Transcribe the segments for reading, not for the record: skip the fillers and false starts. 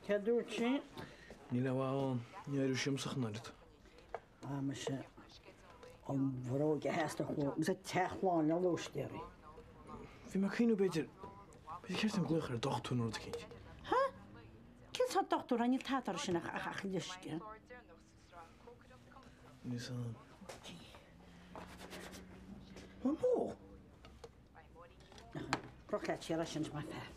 Céard dúirt sí? Níl aon mhaith ann, ní éireoidh sí liomsa ach an oiread. Ah, muise, an bhróig a sheas do chló agus an teach lán le lóistéirí. Bhí mé ag cuimhneamh b'fhéidir, b'fhéidir cheart dom glaoch ar dochtúir nó rud eicínt. Ha? Cén sórt dochtúra? Níl tada orthu sin ach ach uisce. Níl 's a'm. Mamó! Croch leat siar é sin is maith fear.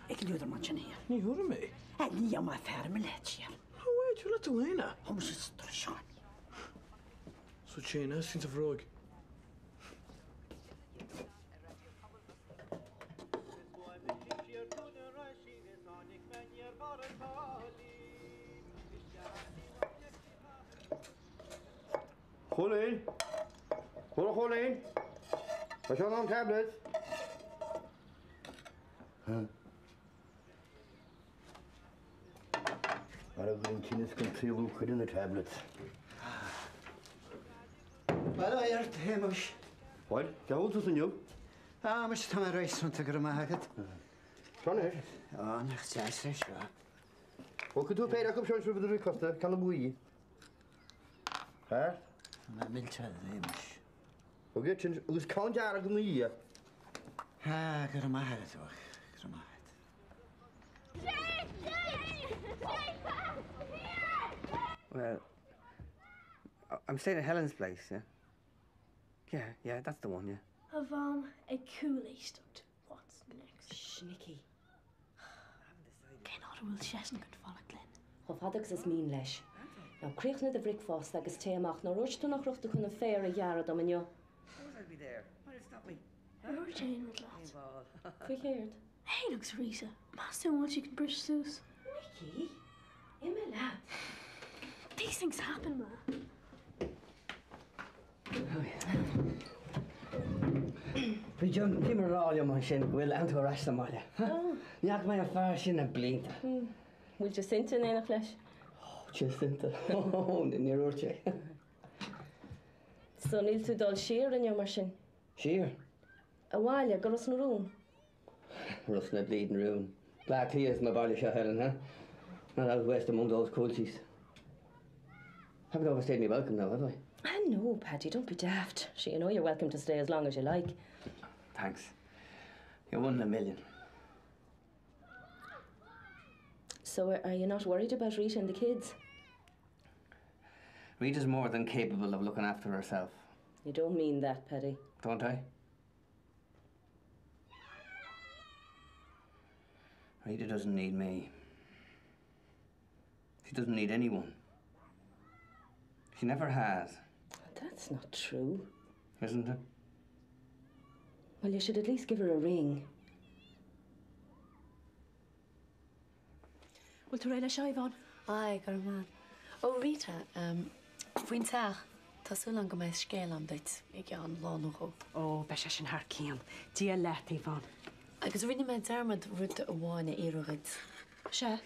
Ag liúdar mar sin thiar. Ní thabharfaidh mé. A lia maith fear, imigh leat siar. No way, tabhair leat tú fhéin é. Thá mise sa troiseán. So tséin é, sin sa bhróig. Chóilín! Chóil Chóilín! Tá seo an tablet! Mar a bhíonn tinneas den tsaol cuid de na tablets. Bail ó Dhia ort, a Shéamuis. Bhuel, cén chaoi a bhfuil tusa inniu? Ah, muise, tá mé réasúnta, go raibh maith agat. Seo anois. Á, nach deas é seo. Thógfaidh tú péire acu seo roimh do bhricfeasta, ceann buí. Thart. Tá mé millte agat, a Shéamuis. Thug iad sin agus ceann dearg ina dhiaidh. Ah, go raibh maith agat, a mhac, go raibh maith agat. Well, I'm staying at Helen's place, yeah? Yeah, yeah, that's the one, yeah. A Mham, ag cúléisteacht, what's next? Shh, Nicky. Cén fhad a bhfuil seisean chun fanacht linn? Chomh fada agus is mian leis. Now, críochnaigh do bhricfeasta agus téigh amach. Nár dhúirt tú nach raibh tú chun an féar a ghearradh dom inniu? Ar dhúirt aon rud leat? Faoi chéard? Helen agus Rita, meas tú an bhfuil siad chun briseadh suas? Nicky, imigh leat. These things happen, ma. Bhí John Tim ag rá liom ansin go bhfuil Anto ar ais sa mbaile. Ní fhaca mé an fear sin le blianta. Bhfuil Jacinta in éineacht leis? Jacinta? Níor dhúirt sé. So níl tú dul siar inniu mar sin? Siar? Abhaile, go Ros na Rún. Ros na bleeding Rún. Bleá Cliath is mo bhaile seo, Helen, huh? Not out west among those culties. Haven't overstayed me welcome now, have I? Ah no, Paddy, don't be daft. Sure, you know you're welcome to stay as long as you like. Thanks. You're one in a million. So are you not worried about Rita and the kids? Rita's more than capable of looking after herself. You don't mean that, Paddy. Don't I? Rita doesn't need me. She doesn't need anyone. She never has. That's not true. Isn't it? Well, you should at least give her a ring. Bhfuil tú réidh leis seo, Yvonne? Aye, go raibh maith. Ó, Rita, faoin teach, tá súil agam go mbeidh scéal agam duit i gceann lá nó dhó. Ó, beidh sé sin thar cionn. Dia leat, Yvonne. Agus rinne mé dearmad rud amháin a iarraidh dhuit. Sea?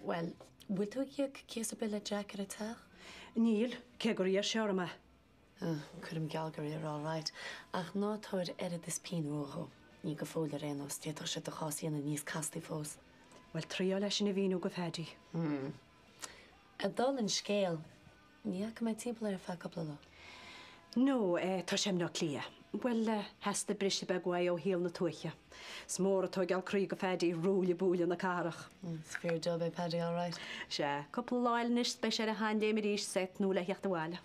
Bhuel, bhfuil tú ag íoc cíos ar bith le Jack ar an teach? Níl, cé gur iarr sé orm é. Cuirim geall gur iarr alright, ach ná tabhair oiread is pingin rua dhó. Ní go fóill ar aon nós, d'fhéadfadh sé do chás a dhéanamh níos castaí fós. Bhuel, triáil é sin a mhíniú go Phaddy. Ag dul an scéal, ní fhaca mé timpeall air ar feadh cúpla lá. No, tá sé i mBleá Cliath. Bhuel, theastaigh briseadh beag uaidh ó shaol na tuaithe. Is mór an tóigeáil croí go Phaddy ruaille buaille na cathrach. Is fear dub é Paddy alright. Sea, cúpla lá eile anois 's beidh sé ar a sheanléim arís 's é ag tnúth le theacht abhaile.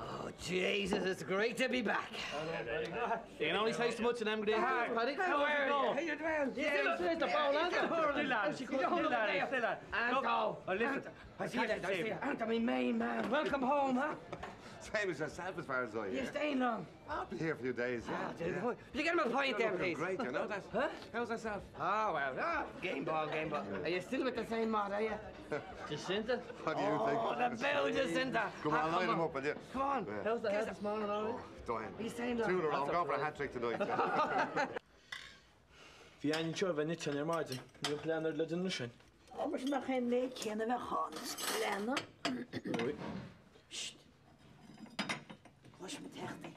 Oh, Jesus, it's great to be back. You can only say so much in them days, Paddy. How are you? How you doing? Yeah, the ball, Anto. Oh, listen. I see you. I see you. Anto, my main man. Welcome home, huh? Same as yourself as far as I hear. You staying long? I'll be here a few days, yeah. Ah, yeah. Will you get him a pint You're there, looking please? great, you know that? Huh? How's yourself? Ah, well, ah, game ball, game ball. Are you still with the same mod, are you? Jacinta? What do you oh, think? the bell, Jacinta. Come on, Ah, line him up, will you? Come on. Yeah. How's the head this morning, all right? Dying. Are you staying long? Two in a row. That's I'm going for a all right. hat-trick tonight. Bhí Annie anseo a bheith nite ar maidin. Níl plean ar le déanamh sin. Ó, muise nach é an méid céanna a bheadh ann is plean. Cloisim ag teacht í.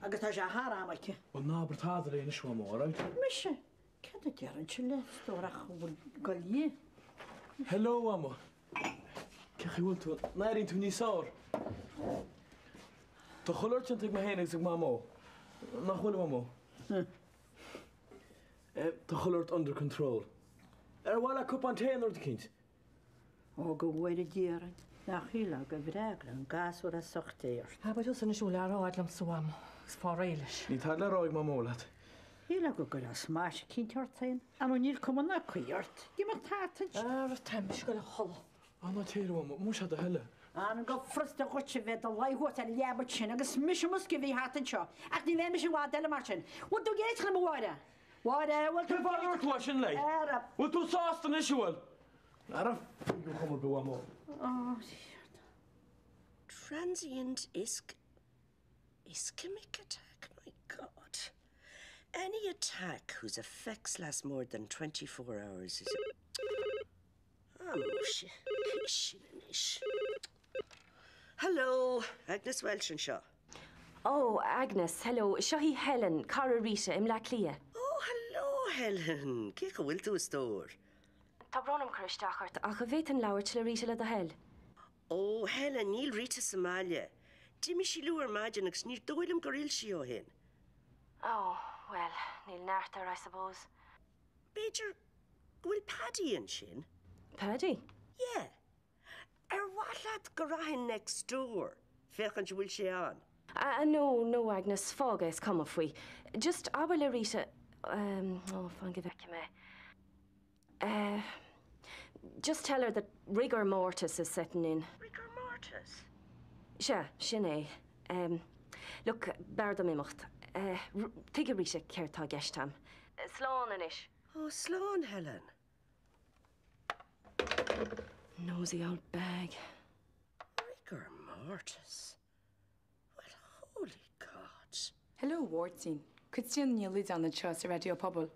Agus tá sé thar am aici. Bhuel, ná abair tada léi anois, a Mhamó, alright? Mise? Cad a déarfainnse léi, stór ach an bhfuil goil dhi? Hello, a Mhamó. Cén chaoi a bhfuil tú? An airíonn tú níos fearr? Tá chuile shórt déanta ag mé féin agus ag Mamó. Nach bhfuil, a Mhamó? Tá chuile shórt under control. Ar mhaith leat cupán tae nó rud eicínt? Ó, go bhfóire Dia orainn, nach shílfeá gur bhreá le gasúr as ucht Dé ort. Abair thusa anois a bhfuil le rá agat liomsa, a Mhamó, agus fáil réidh leis. Níl tada le rá ag Mamó leat. Shílfeá go gcuirfeá smash eicínt ort féin. Ar ndóigh níl cuma ná caoi ort. Ag imeacht thart ansin. Ara, tá mise ag goil a chodladh. Á, ná téir, a Mhamó, muise do thoil. An go furasta dhuit a bheith i do luí thuas ar an leaba sin agus mise i mo sciamhaí thart anseo. Ach ní bheidh mise i bhfad eile mar sin. Bhfuil tú ag éisteacht liom, a Mháire? Mháire, bhfuil tú Cén fáth ar dhúirt tú é sin léi? Ara. Bhfuil tú sásta anois, an bhfuil? Ara, faigh an chuma ar bith, a Mhamó. Ó, Thiarna. Transient isch ischemic attack, my God. Any attack whose effects last more than 24 hours is Ah, muise, cé sin anois? Hello, Agnes Walsh anseo. Oh, Agnes, hello, seo í Helen, cara Rita i mBleá Cliath. Oh, hello, Helen, cén chaoi a bhfuil tú, a stór? Tá brón orm cur isteach ort, ach an bhféadfainn labhairt le Rita le do thoil? Oh, Helen, níl Rita sa mbaile. D'imigh sí luath ar maidin agus ní dóigh liom gur fhill sí ó shin. Oh, well, níl neart air, I suppose. B'fhéidir go bhfuil Paddy ansin? Paddy? Yeah. Ar mhaith leat go rachainn next door féachaint an bhfuil sé ann? Ah, no, no, Agnes, fág é, is cuma faoi. Just abair le Rita, ehm, oh, fan go bhfeice mé. Eh, just tell her that rigor mortis is setting in. Rigor mortis? Sea, sin é. Ehm, look, b'fhearr dom imeacht. Eh, tuigfidh Rita céard tá i gceist a'm. Slán anois. Oh, slán, Helen. Nosy old bag. Rigor mortis? Well, holy God. Hello, a Mháirtín. Caitríona Ní Loideáin anseo sa Raidió Pobail.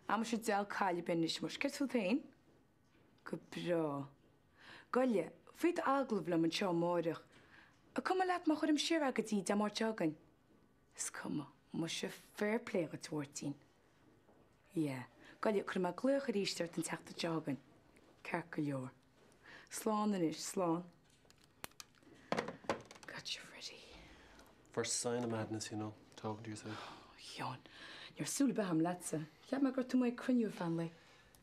Tá mise deá cailbe anois muis, céard fút féin? Go breá. Gabh i leith, faigh agallamh liom anseo amáireach. An cuma leat má chuirim siar é go dtí Dé Máirt seo chugainn? Is cuma. Muise fair play dhuit, a Mháirtín. Yeah. Gabh i leith, cuirfidh mé glaoch arís ort an tseachtain seo chugainn. Ceart go leor. Slán anois, slán. Gotcha, Freddie. First sign of madness, you know, talking to yourself. A Sheáin, ní raibh súil ar bith agam leatsa. Cheap mé go raibh tú amuigh ag cruinniú ar feadh an lae.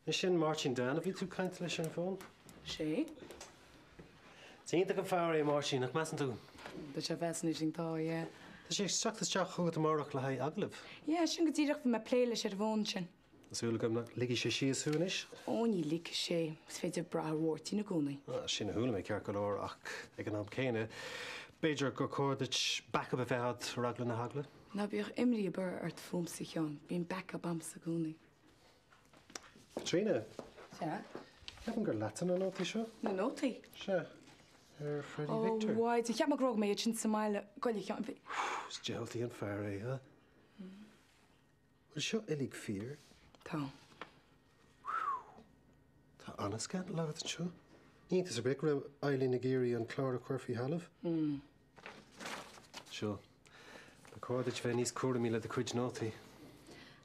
Is sin Máirtín Dan a bhí tú ag caint leis ar an bhfón? Sé. Is iontach an fear é Máirtín, nach measann tú? Tá sé fascinating, tá, yeah. Tá sé ag teacht isteach chugat amárach le haghaidh agallaimh. Yeah, sin go díreach, bhí mé ag plé leis ar an bhfón sin. Tá súil agam nach ligfidh sé síos thú anois. Ó, ní ligfidh sé. Is féidir brath ar Mháirtín i gcónaí. Sin a chuala mé ceart go leor ach ag an am céanna, b'fhéidir gur chóir duit backup a bheith agat ar eagla na heagla. Ná bíodh imní ar bith ort fúmsa, a Sheáin. Bíonn backup a'msa i gcónaí. Caitríona. Sea? Ceapaim gur leatsa na nótaí seo. Na nótaí? Sea. Ar Freddie Ó, Victor. Mhaidin. Cheap mé gur fhág mé iad sin sa mbaile. Gabh i leith, a Sheáin. Bhí. Is diabhaltaí an fear é, huh? Bhfuil seo uilig fíor? Tá. Tá an-scandal agat anseo. Ní iontas ar bith go raibh Eileen ag iarraidh an clár a chur faoi thalamh. Seo. Ba chóir duit bheith níos cúramaí le do chuid nótaí.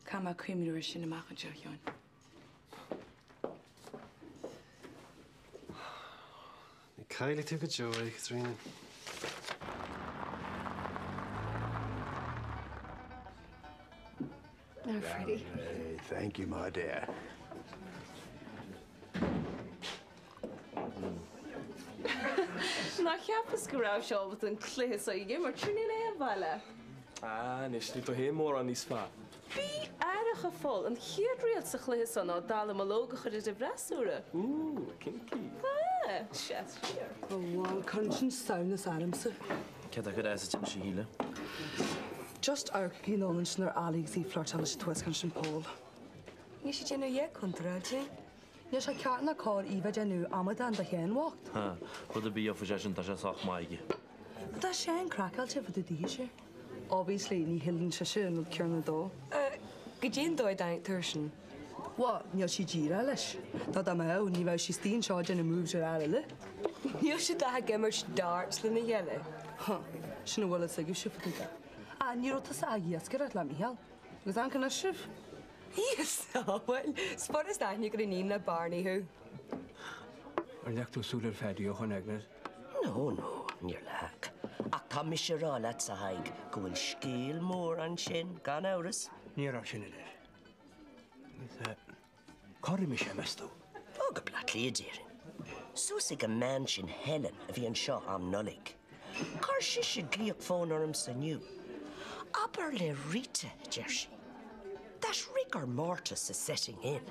Caithfidh mé cuimhniú air sin amach anseo, a Sheáin. Ní chaillfidh tú go deo é, Caitríona. Now, Freddie. Thank you, my dear. Nár cheapas go raibh sé ábalta an cluiche seo a imirt, sin níl aon mhaith le. Ah, anois, níl tú féin mórán níos fearr. Bí aireach, a Phóil, an chéad riail sa chluiche seo ná dallamullóg a chur ar an bhfreasúra. Ooh, kinky. Ah! Yeah, seas siar. Ó bhuel, cuireann sin samhnas ormsa. Céard a chuir as duit anois a Shíle? Just amharc anonn ansin ar Ali agus í ag flirteáil leis an tuascán sin Pól. Níl sí ag déanamh a dhath contráilte. Níl sé ceart ná cóir í bheith ag déanamh amadán de Sheán bhocht. Ha, rud ar bith a gheobhadh seisean tá sé sách maith aige. But tá Seán craiceáilte fá dtaobh daoithe. Obviously ní shíleann sise an rud céanna dó. Goidé an dóigh a dtáinig tú air sin? Bhuel, níl sí díreach leis. Nó dá mbeadh, ní bheadh sí istigh anseo ag déanamh moves ar fhear eile. Níl siad ach ag imirt darts lena chéile. Huh, sin a bhfuil fhios agaibhse fá dtaobh de. Ah, ní raibh tusa ag iascaireacht le Mícheál. Agus an anois sibh? Yes, bhuel, 's furast aithne gur iníon le Barney thú. Ar leag tú súil ar Phaddy ó shoin, Agnes? No, no, níor leag. Ach tá mise a rá leatsa, a Thaidhg, go bhfuil scéal mór ansin, gan amhras. Ní raibh sin anois. Agus cár imigh sé, meas tú? Ó, go Bleá Cliath, déarfainn. Suas ag an mbean sin Helen a bhí anseo am Nollaig. Chuir sise glaoch fóin ormsa inniu. Abair le Rita, a deir sí, that rigor mortis is setting in.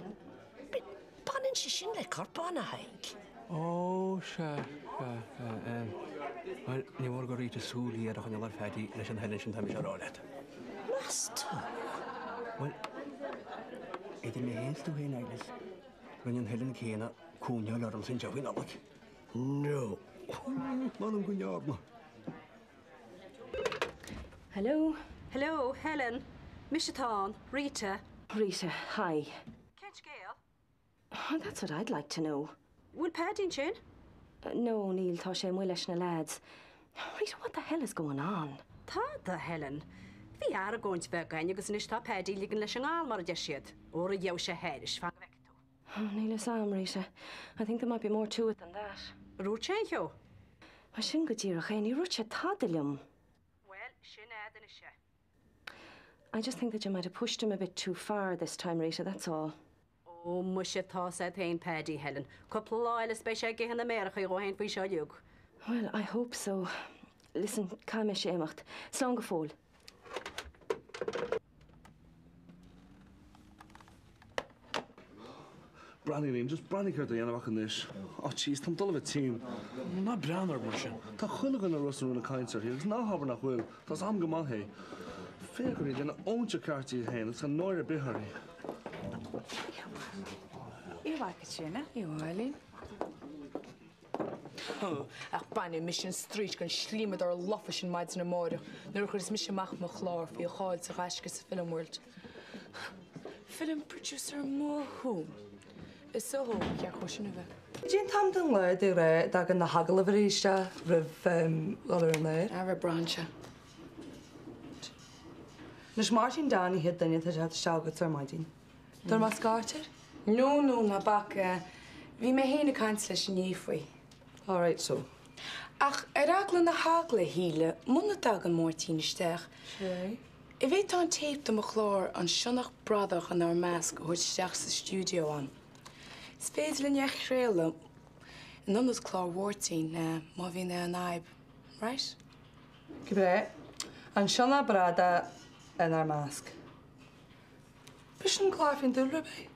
Baineann sé sin le corpán, a Thaidhg. Ó, sea, sea, sea, em, bhuel, ní mór do Rita súil ghéar a choinneáil ar Phaddy leis an Helen sin, tá mise á rá leat. Meas tú? Bhuel, idir mé féin 's tú féin, Agnes, rinne an Helen céanna cúinneáil ormsa anseo faoi Nollaig. No. M'anam go ndearna. Hello? Hello, Helen. Mise atá ann, Rita. Rita, hi. Cén scéal? Oh, that's what I'd like to know. Bhfuil Paddy ansin? No, níl, tá sé amuigh leis na lads. Rita, what the hell is going on? Tada, Helen. Bhí argóint bheag againn agus anois tá Paddy ag ligean leis an ngal, mar a deir siad. Óra gheobhaidh sé thairis, fan go bhfeicfidh tú. Oh, níl fhios a'm, Rita. I think there might be more to it than that. Ar dhúirt sé aon cheo? Bhuel, sin go díreach é, níor dhúirt sé tada liom. Bhuel, sin a'd anois é. I just think that you might have pushed him a bit too far this time, Rita, that's all. Ó, muise, tá's a'd féin Paddy, Helen. Cúpla lá eile is beidh sé ag ithe na méarachaí dhó féin faoi seo uilig. Well, I hope so. Listen, caithfidh mise imeacht. Slán go fóill. Breathnaigh Liam, just breathnaigh céard a dhéanamh acu anois. Oh jeez, táim dul a bheith tinn. Ná breathnaigh orm mar sin. Tá chuile dhuine i Ros na Rún ag caint uirthi agus ná habair nach bhfuil, tá's a'm go maith é. Féach uirthi ag déanamh óinseach ceart di féin agus gan náire ar bith uirthi. Iar Caitríona. Iar Ach bainfidh mise an straois den slíomadóir lofa sin maidin amárach nuair a chuireas mise amach mo chlár faoi a cháil is a ghaisce sa Film World. Film producer maith thú. Is Soho ba cheart dhó sin a bheith. Cad é an t-am den lá de ghnáth a dtagann na hagallaimh isteach roimh dhul ar an aer? Roimh brunch. Anois Máirtín Dan an chéad duine atá ag teacht isteach agatsa ar maidin. Dul amach scairt air? No, no, ná bac. Bhí mé féin ag caint leis inné faoi. All right so. Ach ar eagla na heagla, a Shíle, muna dtagann Máirtín isteach, Sé. an bhféadfá an téip de mo chlár An Sionnach Bradach inár Measc a thabhairt isteach sa stiúideo ann. Is féidir linn é a chraoladh in ionad clár Mháirtín, má bhíonn aon fhadhb, right? Go breá. An Sionnach Bradach inár Measc. B'shin an clár faoin dúlra, ab é?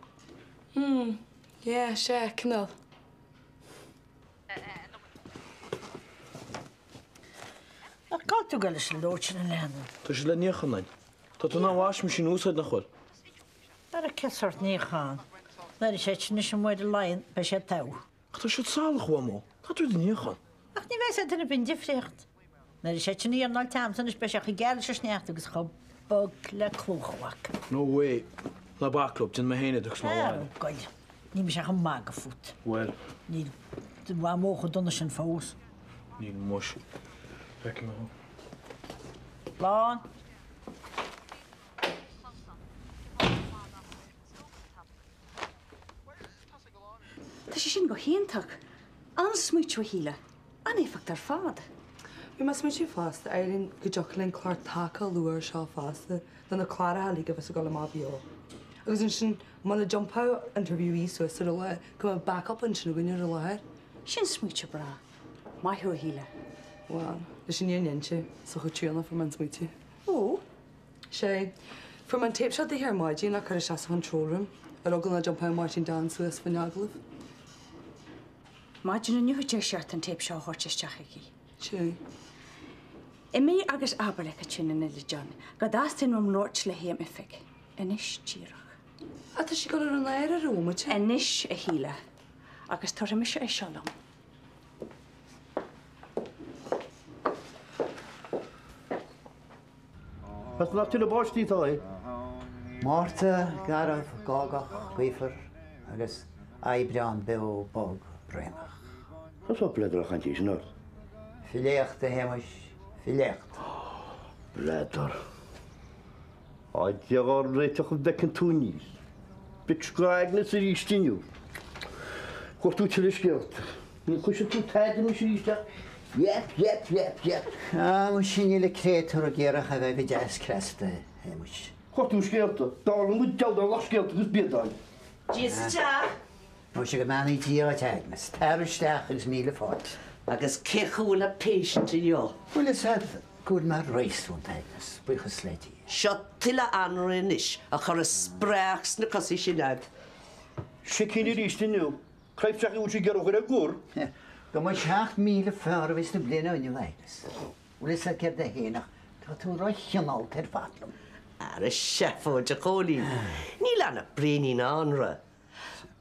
Hmm, yeah, sea, cineál. Ach cá bhfuil tú ag dul leis an lód sin a leanbh? Tá siad le níochán, Nain. Tá tú in ann washing machine a úsáid, nach bhfuil? Ara cén sórt níochán? Nuair a sé sin anois i Muir Laighean beidh sé togha. Ach tá siad salach, a Mhamó. Tá tú ag níochán. Ach ní bheidh sé duine binn difríocht. Nuair a sé sin a dhéanamh an t-am san anois beidh sé chomh geal leis an sneachta agus chomh bog le clúmhach. No way. Ná bac leo, déanfaidh mé féin iad agus mé Ar abhaile. goil. Níl mise ach ag magadh fút. Bhuel. Níl do mhamó chomh dona sin fós. Níl muis. Feicfidh mé thú. Slán. Tá sé sin go hiontach. An-smaoitiú a Shíle. An-éifeacht ar fad. Bhí mé ag smaoitiú fosta, Eileen, go dtiocfadh linn clár taca luath air seo fosta do na cláracha uilig a bheas ag dul amach beo. Agus ansin, muna dtiompódh interviewee suas ar an lá, go mbeadh backup ansin againn ar an láthair. Sin smaoitiú breá. Maith thú, a Shíle. Bhuel, leis an fhírinne a inse, is ó Chaitríona a fuair mé an smaoitiú. Ó? Sé. Fuair mé an téip seo daoithi ar maidin le cur isteach sa chontrol room, ar eagla nach dtiompódh Máirtín Dan suas faoin agallamh. Maidin inniu a deir sé ort an téip seo a thabhairt isteach chuici. Sea. Imigh agus abair le Caitríona Ní Loideáin go dteastaíonn uaim labhairt léi im oifig. Anois díreach. Ah, tá sí ag dul ar an aer ar an bhomaite. Anois, a Shíle. Agus tabharfaidh mise é seo liom. Meas tú nach tuilleadh báistí atá é? Márta garbh gágach gaofar agus Aibreán beo bog braonach. Cén sórt bladar a chaint é sin ort? Filíocht, a Shéamais, filíocht. Bladar. Á Dia dhár réiteach an bhfeiceann tú aníos. Bitch go Agnes arís inniu. Chuir tú tuilleadh scéalta. Ní chloisfidh tú tada anois arís ach yap, yap, yap, yap. Á, muise níl an créatúr ag iarraidh a bheith go deas cneasta, a Shéamais. Chuir tú scéalta. Dar liom go deabhal ar lucht scéalta agus biodáin. Dia sa teach! Muise go mbeannaí Dia dhuit, a Agnes. Tar isteach agus míle fáilte. Agus cén chaoi a bhfuil an patient inniu? Bhuel, is ea go bhfuil mé réasúnta, Agnes, buíochas le Dia. Seo tuilleadh anraith anois a chuirfeas spréach sna cosaí sin a'd. Sicín arís inniu. Craobh seach í ag iarraidh a chur ar gor. Go mba 7,000 fearr a bhí sna bliana inniu, Agnes. Bhfuil fhios a'd céard é fhéin ach tá tú ro-chineálta ar fad liom. Ara seafóid, a Chóilín. Níl ann ach braoinín anraith.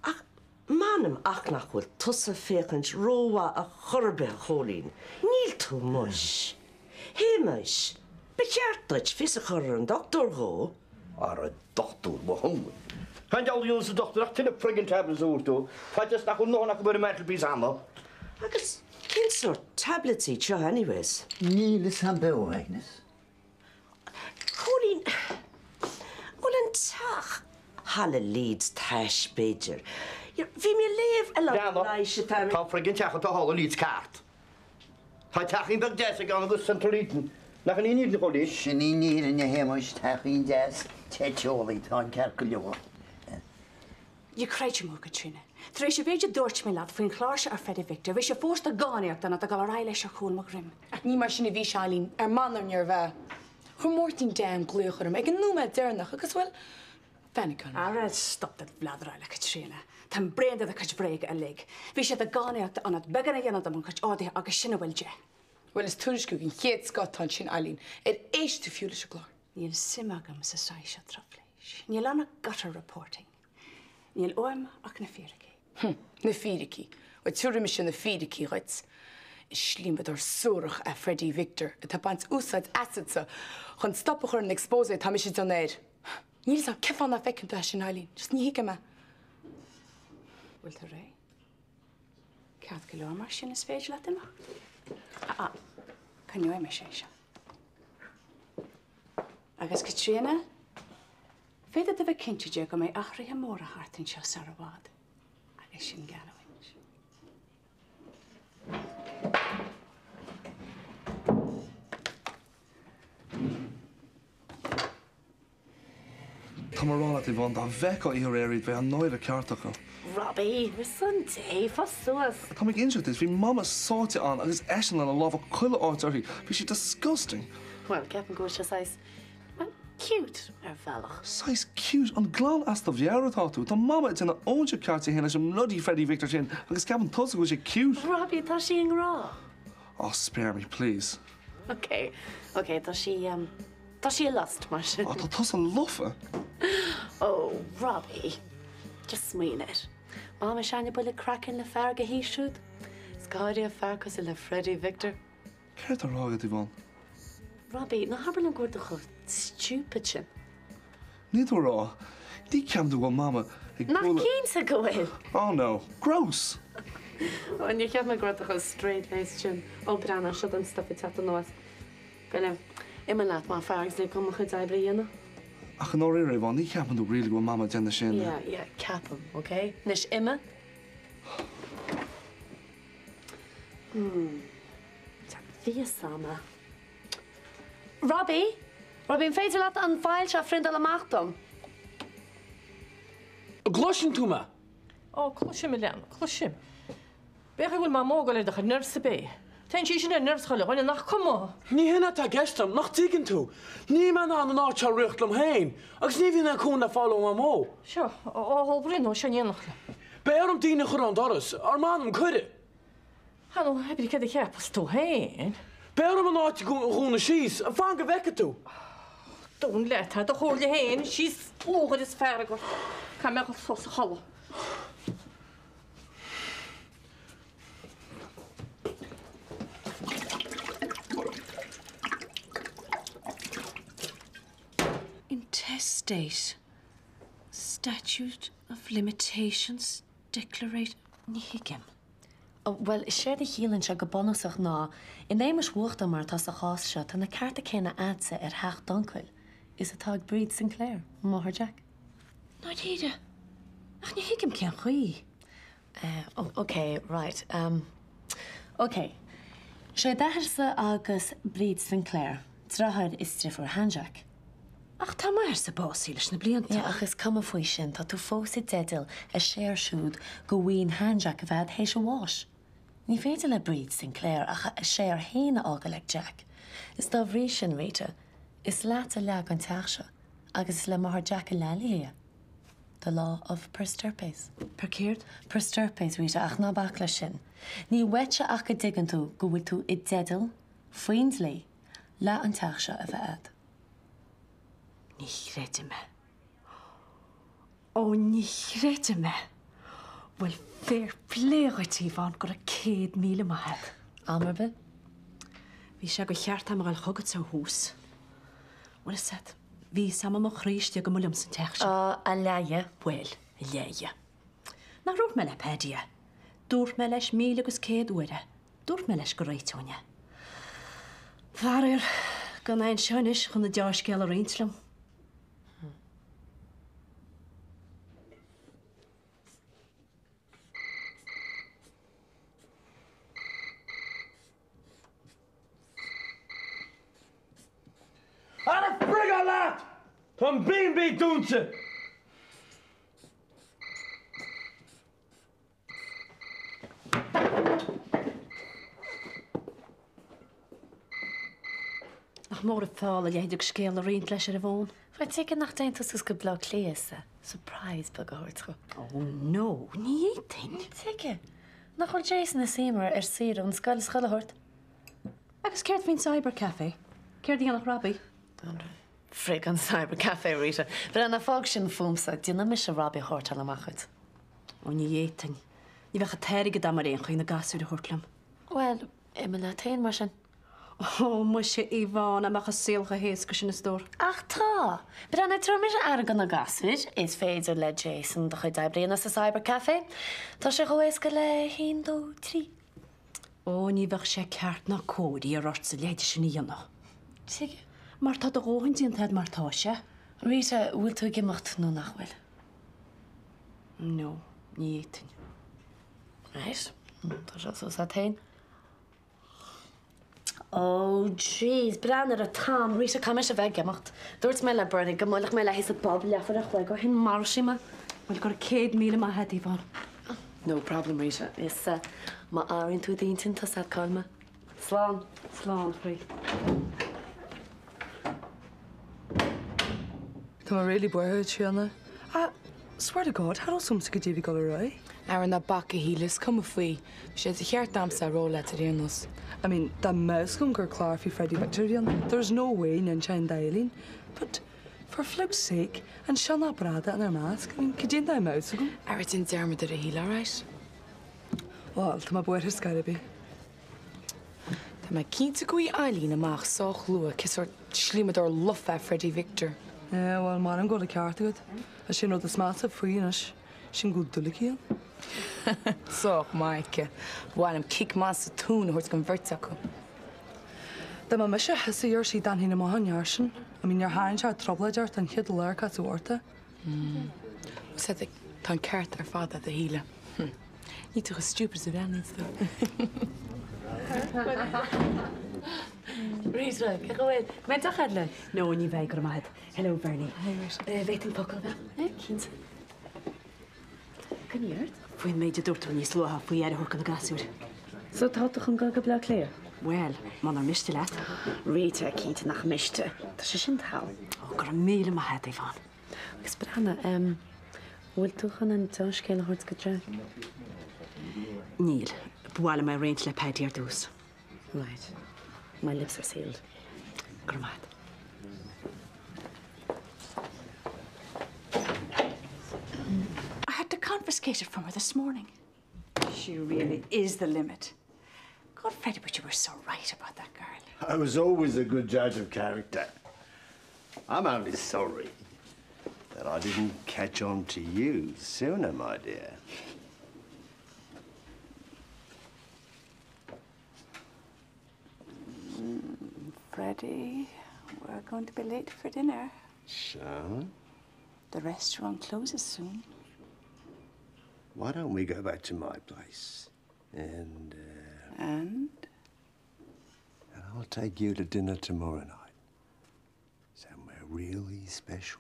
Ach m'anam ach nach bhfuil tusa féachaint rómhaith a chor ar bith, a Chóilín. Níl tú muis. Shéamais, ba cheart duit fios a chur ar an dochtúir dhó. Ar an dochtúir, mo thóin. Cén diabhal a dhéanfas an dochtúir ach tuilleadh friggin' tablets a thabhairt dó, faitíos nach bhfuil a ndóthain acu ar an mantelpiece cheana. Agus cén sórt tablets iad seo anyways? Níl fhios a'm beo, Agnes. Cóilín, bhfuil an teach thall i Leeds tais b'fhéidir? Bhí mé ag léamh a lán leighis atá. Tá an friggin' teach atá thall i Leeds ceart. Tá teachín beag deas aige ann agus central heating. Nach in í an fhírinne, a Chóilín? Sin í an fhírinne, a Shéamais, teachín deas te teolaí, tá an ceart go leor. Ní chreidim thú, Caitríona. Tar éis an mhéid a dúirt mé leat faoin chlár seo ar Freddie Victor, bhí sé fós de dhánaíocht ionat a dhul ar aghaidh leis ar chúl mo dhroim. Ach ní mar sin a bhí sé, Eileen, ar m'anam níorbh ea. Chuir Máirtín Dan glaoch orm ag an nóiméad deireanach agus, bhuel, phaniceáil mé. Ara, stop do bhladráil, a Chaitríona. Táim bréan de do chuid bhréaga uilig. Bhí sé de dhánaíocht ionat beagán a dhéanamh de mo chuid orduithe agus sin a bhfuil de. Bhuel, is tuairisciú den chéad scoth atá ansin, Eileen. Ar éist tú fiú leis an gclár? Níl suim agam sa saghas seo truflais. Níl ann ach gutter reporting. Níl uaim ach na fíricí. Hm, na fíricí. Bhuel, tabharfaidh mise na fíricí dhuit. Is slíomadóir suarach é Freddie Victor atá ag baint úsáid asatsa chun stop a chur an exposé atá mise ag déanamh air. Níl 'fhios a'm cén fáth nach bhfeiceann tú é sin, Eileen. Just ní thuigim é. Bhfuil tú réidh? Ceart go leor mar sin is féidir leat imeacht. Ah, ah, coinneoidh mise é seo. Agus Caitríona, féadfaidh tú a bheith cinnte de go mbeidh athruithe móra thart anseo sar i bhfad, agus sin geallúint. Tá mé a rá leat, Yvonne, dá bhfeicfeá oíche aréir iad, bheadh an náire ceart acu. Robbie, ar son Dé, fás suas. Tá mé ag inseacht duit, bhí Mama sáite ann agus eisean lena lámha chuile áit uirthi. Bhí sé disgusting. Bhuel, ceapaim go bhfuil sé saghas, well, cute ar bhealach. Saghas cute? An glan as do mheabhair atá tú? Tá Mama ag déanamh óinseach ceart di féin leis an mBloody Freddie Victor sin agus ceapann tusa go bhfuil sé cute? Robbie, tá sí i ngrá. Oh, spare me, please. Ok, ok, tá sí, em, tá sí i lust, mar sin. Oh, tá tusa lofa! Oh, Robbie, just smaoinigh air. Mama s'againne buille craicinn le fear de haois siúd. Is go háirithe fear cosúil le Freddie Victor. Céard atá á rá agat, Yvonne? Robbie, ná habair liom go bhfuil tú chomh stupid sin. Níl tú a rá. Ní ceapann tú go bhfuil Mama ag Nach bualadh. cinnte go bhfuil! Oh no. Gross! Ó, níor cheap mé go raibh tú chomh straight-laced sin. Ó, breathnaigh, seo an stuif ag teacht anuas. Gabh i leith. Imigh leat, maith an fear, agus lig dom mo chuid oibre a dhéanamh. Ach i ndáiríre, Yvonne, ní cheapann tú really go bhfuil Mama ag déanamh sin. Yeah, yeah, ceapaim, ok? Anois, imigh. Hmm. Tá fios ama. Robbie! Robbie, an féidir leat an file seo a phriontáil amach dom? An gcloiseann tú mé? Ó, cloisim, a leanbh, cloisim. B'é go bhfuil Mamó ag dul ar do chuid nerves ab é? Téann sí sin ar nerves chuile dhuine, nach cuma? Ní hin atá i gceist agam, nach dtuigeann tú? Níl mé in ann an áit seo a ritheacht liom féin, agus ní bhíonn aon chúnamh le fáil ó Mhamó. Seo, ó Bhruno, seo in éineacht liom. Beidh orm daoine a chur ón doras, ar m'anam, cuireadh. Ah no, hé brí céard a cheapas tú féin? Beidh orm an áit a dhúnadh síos, fan go bhfeicfidh tú! Dún leat ar do chomhairle féin síos lúcháir is fearg ort. Caithfidh mé a dhul sos a chodladh. Intestate. Statute of Limitations Declaration. Ní thuigim. Bhuel, is éard a chiallaíonn sé go bunúsach ná, in éagmais uachta mar atá sa chás seo, tá na cearta céanna a'dsa ar theach d'uncail is atá ag Bríd Sinclair, máthair Jack. Ndáiríre? Ach ní thuigim cén chaoi. Ok, right. Ok. Sé d'athairse agus Bríd Sinclair, deartháir is deirfiúr shean-Jack. Ach tá m'athairse básaithe leis na blianta. Yeah, ach is cuma faoi sin, tá tú fós i dteideal a share siúd go mhaoin shean-Jack a bheith a'd théis a bháis. Ní féidir le Bríd Sinclair ach a share féin a fhágáil ag Jack. Is dá bhrí sin, Rita, is leat a leath den teach seo agus is le máthair Jack a leath léi. The law of per stirpes. Per céard? Per stirpes, Rita, ach ná bac leis sin. Ní uaitse ach go dtuigeann tú go bhfuil tú i dteideal, faoin dlí, leath an teach seo a bheith a'd. Ní chreidim é. Ó, ní chreidim é. Bhuel, fair play dhuit, Yvonne, go raibh 100,000 maith a't. Am ar bith. Bhí sé go cheart a'm a dhul chugatsa ó thús. Bhfuil fhios a't, bhí fhios a'm i mo chroí istigh go mba liomsa an teach sin. Á, a leath dhe. Bhuel, a leath dhe. Nach ndúirt mé le Paddy é? Dúirt mé leis míle agus céad uair é. Dúirt mé leis go réiteoinn é. Faraor, gan é anseo anois chun an deá-scéal a roinnt liom. Ara frigáil leat! Tá an B&B dúnta! Nach mór an feall a leithéid de scéal a roinnt leis ar an bhfón. Bhuel, tuige nach dtéann tú suas go Bleá Cliath is surprise beag a thabhairt dó? Oh no, ní fhéadfainn. Tuige? Nach bhfuil Jason is Emer ar saoire ón scoil is chuile shórt? Agus céard faoin cyber cafe? Céard a dhéanfadh Robbie? Frig an cyber cafe, Rita. Breathnaigh, fág sin fúmsa. Déanfaidh mise Robbie a shórtáil amach dhuit. Ó, ní fhéadfainn. Ní bheadh an t-airgead a'm ar aon chaoi na gasúir a thabhairt liom. Bhuel, imigh leat féin mar sin. Ó, muise, Yvonne, dá mbeadh an saol chomh héasca sin a stór. Ach tá! Breathnaigh, tabharfaidh mise aire do na gasúir. Is féidir le Jason do chuid oibre a dhéanamh sa cyber cafe. Tá sé chomh héasca le haon, dó, trí. Ó, ní bheadh sé ceart ná cóir iarraidh ortsa a leithéid sin a dhéanamh. Tuige? Mar tá do dhóthain déanta agat mar tá sé. Rita, bhfuil tú ag imeacht nó nach bhfuil? No, ní fhéadfainn. Right, tá sé suas agat féin. Oh jeez, breathnaigh ar an t-am, Rita, caithfidh mise a bheith ag imeacht. Dúirt mé le Bernie go mbuailfeadh mé léi sa bpub leathuair a chloig ó shin, maróidh sí mé. Bhuel, go raibh 100,000 maith agat, Yvonne. No problem, Rita. Is má athraíonn tú d'intinn, tá 's agat cá bhfuil mé. Slán. Slán, a chroí. Tá mé really buartha, a Tríona. I swear to God, cha raibh 'fhios a'msa goidé a bhí ag dul ar aghaidh. Ara ná bac a Shíle, is cuma faoi. Bhí sé de cheart a'msa a rá leat ar aon nós. I mean, dá mbeadh 'fhios agam gur clár faoi Freddie Victor a bhí ann, there's no way n-inseoinn d'Eileen. But, for flib's sake, an sionnach bradaí inár measc, I mean, goidé dá mbeadh 'fhios agam. Ara déan dearmad air a Shíle, alright? Bhuel, tá mé buartha ar scor ar bith. Tá mé cinnte go bhfaighidh Eileen amach sách luath cé sórt slíomadóir lofa é Freddie Victor. Yeah, bhuel, m'anam go bhfuil an ceart agat. Is é an rud is measa faoi anois, sin go bhfuil dúil aici ann. Sách maith aici. Ba mhaith liom cic maith sa tóin a thabhairt don bheirt acu. Dá mba mise thusa a deir sí, d'fhanfainn amach ón fhear sin. I mean, níor tharraing sé trioblóid ort an chéad lá ar casadh ort é. Sea, tá an ceart ar fad agat a Shíle. Níl tú chomh stupid is a bhreathnaíonn tú. Rita, cén chaoi a bhfuil? Mbeidh deoch agat linn? No, ní bheidh, go raibh maith agat. Hello, Bernie. Hi, Rita. Bhféadfainn focal a bheith? Eh, cinnte. Coinnigh ort. Faoin méid a dúirt tú níos luaithe faoi aire a thabhairt do na gasúir. So tá tú chun dul go Bleá Cliath? Bhuel, munar miste leat. Rita, cinnte nach miste. Tá sé sin thall. Ó, go raibh míle maith agat, Yvonne. Agus breathnaigh, em, bhfuil tú chun an dea-scéal a thabhairt go Jack? Níl. Ba mhaith liom é a roinnt le Paddy ar dtús. Right. My lips are sealed. Go raibh maith agat. I had to confiscate it from her this morning. She really is the limit. God, Freddie, but you were so right about that girl. I was always a good judge of character. I'm only sorry that I didn't catch on to you sooner, my dear. Freddie, we're going to be late for dinner. So? The restaurant closes soon. Why don't we go back to my place? And, uh, And? And I'll take you to dinner tomorrow night. Somewhere really special.